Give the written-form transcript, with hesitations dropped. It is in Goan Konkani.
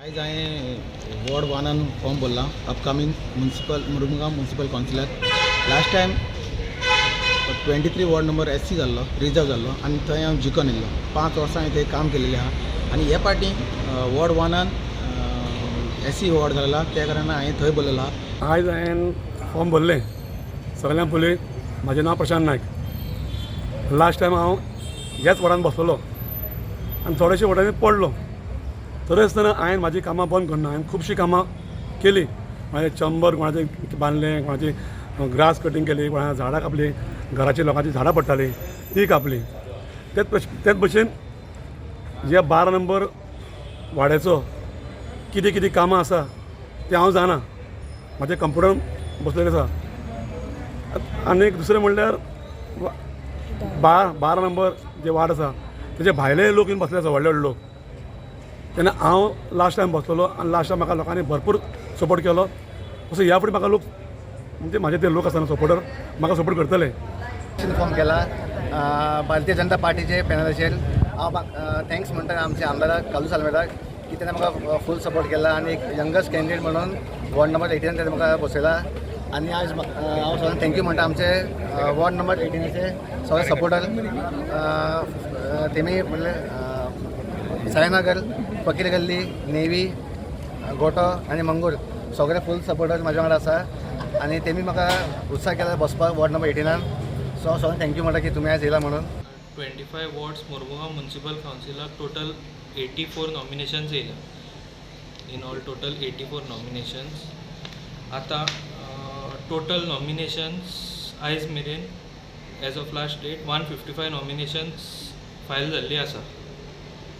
आयज हांवें वॉर्ड 1 फॉर्म भरला, upcoming municipal Mormugao municipal councillor. Last time 23 ward number SC जाल्लो, रिजर्व जाल्लो आनी थंय हांव जिखून येयल्लो. 5 वर्सां हांवें थंय काम केलेलें आहा आनी हे पाटी वॉर्ड 1 SC ward जाल्लो त्या कारणान हांवें थंय भरलेलो आहा. आयज हांवें फॉर्म भरलें. सगळ्यां पयलीं म्हाजें नांव प्रशांत नायक. लास्ट टायम हांव ह्याच वॉर्डान बसलेलो आनी थोडेशे वॉर्डांनी पडलो. तरी आसतना हांवें म्हाजी कामां बंद करुना. हांवें खुबशीं कामां केलीं. म्हाजें चंबर कोणाचें बांदलें, कोणाची ग्रास कटींग केली, कोणा झाडां कापलीं, घराची लोकांची झाडां पडटालीं ती कापली. तेच भशेन जे 12 नंबर वाड्याचो कितें कितें कामां आसा तें हांव जाणा. म्हाजें कंप्युटर बसलेलें आसा. आनी दुसरें म्हणल्यार 12 नंबर जे वार्ड आसा तेजे भायले लोक येवन बसले आसा, व्हडले व्हडले लोक. तेन्ना हांव लास्ट टायम बसलेलो आनी लास्ट टायम म्हाका लोकांनी भरपूर सपोर्ट केलो. तसो ह्या फुडें म्हाका लोक म्हणजे म्हाजे ते लोक आसा न्हू सपोर्टर, म्हाका सपोर्ट करतले. फॉर्म केला भारतीय जनता पार्टीचे पॅनलाचेर. हांव thanks म्हणटा आमच्या आमदाराक कालूस आल्मेदाक की तेणें म्हाका फूल सपोर्ट केला आनी एक यंगस्ट कॅन्डिडेट म्हणून वॉर्ड नंबर 18 तेणें म्हाका बसयला. आनी आयज हांव सगळ्यांक thank you म्हणटा आमचे वॉर्ड नंबर 18चे सगळे सपोर्टर, तेमी म्हणल्यार साईनगर, फकीर गल्ली, नेवी, गोटो आनी मंगूर सगळे फूल सपोर्टर म्हाज्या वांगडा आसा आनी तेमी म्हाका उत्साह केला बसपाक वॉर्ड नंबर 18. सो हांव सगळ्यांक thank you म्हणटा की तुमी आयज येयला म्हणून. 25 वॉर्ड्स मोरमुगांव म्युनिसिपल कावन्सिलाक टोटल 84 नॉमिनेशन्स येयल्या. In all total 84 nominations. आतां टोटल नॉमिनेशन्स आयज मेरेन as of last date 155 nominations file जाल्ली आसा.